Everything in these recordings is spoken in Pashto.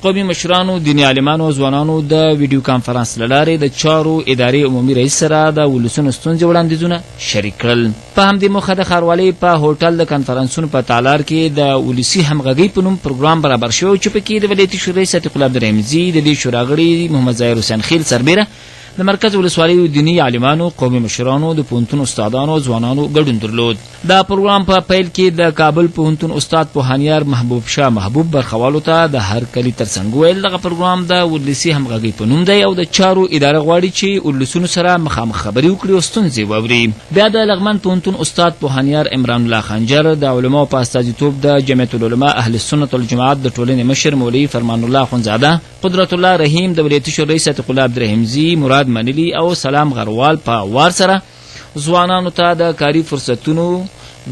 قومي مشرانو، دیني عالمانو او ځوانانو د ویډیو کانفرانس له لارې د چارو ادارې عمومي رئیس سره د ولسونو ستونزې وړاندیزونه شریک کړل. په همدې موخه د ښاروالۍ په هوټل د کانفرانسونو په تالار کې د ولسي همغږۍ په نوم پروګرام برابر شوی چې پکې د ولایتي شورا رئیس عتیق الله عبدالرحیمزي، د دې شورا غړي محمد ظاهر حسین خیل سربېره د مرکز ولسوالیو دیني عالمانو، قومي مشرانو، د پوهنتون استادانو او ځوانانو ګډون درلود. د پروګرام په پیل کې د کابل پوهنتون استاد پوهنیار محبوب شاه محبوب برخوالو ته د هر کلي ترڅنګ وویل، دغه پروګرام د ولسي همغږۍ په نوم دی او د چارو اداره غواړي چې ولسونو سره مخامخ خبرې وکړي او ستونزې واوري. بیا د لغمان پوهنتون استاد پوهنیار عمران الله خنجر د علماو په استازیتوب د جمعیت العلماء اهل سنت والجماعت د ټولنې مشر مولوي فرمان الله اخندزاده، قدرت الله رحیم، د ولایتي شورا رئیس عتیق الله عبدالرحیمزي، مراد منلي او سلام غروال په وار سره ځوانانو ته د کاري فرصتونو،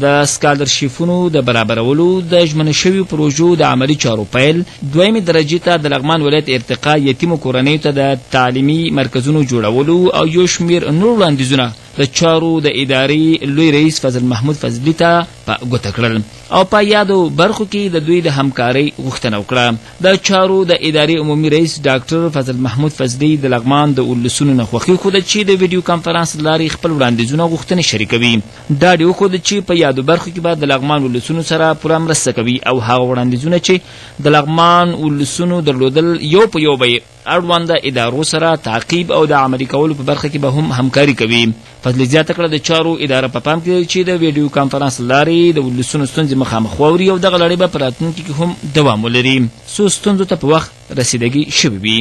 د سکالرشیفونو د برابرولو، د ژمنو شویو پروژو د عملي چارو پیل، دویمې درجې ته د لغمان ولایت ارتقا، یتیمو کورنیو ته د تعلیمي مرکزونو جوړولو او یو شمېر نور وړاندیزونه د چارو د ادارې لوی رئیس فضل محمود فضلي ته په ګوته کړل او په یادو برخو کې د دوی د همکارۍ غوښتنه وکړه. د چارو د ادارې عمومي رئیس ډاکټر فضل محمود فضلي د لغمان د ولسونو نه خوښي وښوده چې د ویډیو کانفرانس له لارې خپل وړاندیزونه او غوښتنې شریکوي. ډاډ یې وښود چې په یادو برخو کې به د لغمان ولسونو سره پوره مرسته کوي او هغه وړاندیزونه چې د لغمان ولسونو درلودل یو په یو به یې اړونده ادارو سره تعقیب او د عملي کولو په برخه کې به هم همکاري کوي. فضلي زیاته کړه، د چارو اداره په پام کې لري چې د ویډیو کانفرانس له لارې د ولسونو ستونزې مخامخ واوري او دغه لړۍ به په راتلونکي کې هم دوام ولري، څو ستونزو ته په وخت رسیدګي شوې وي.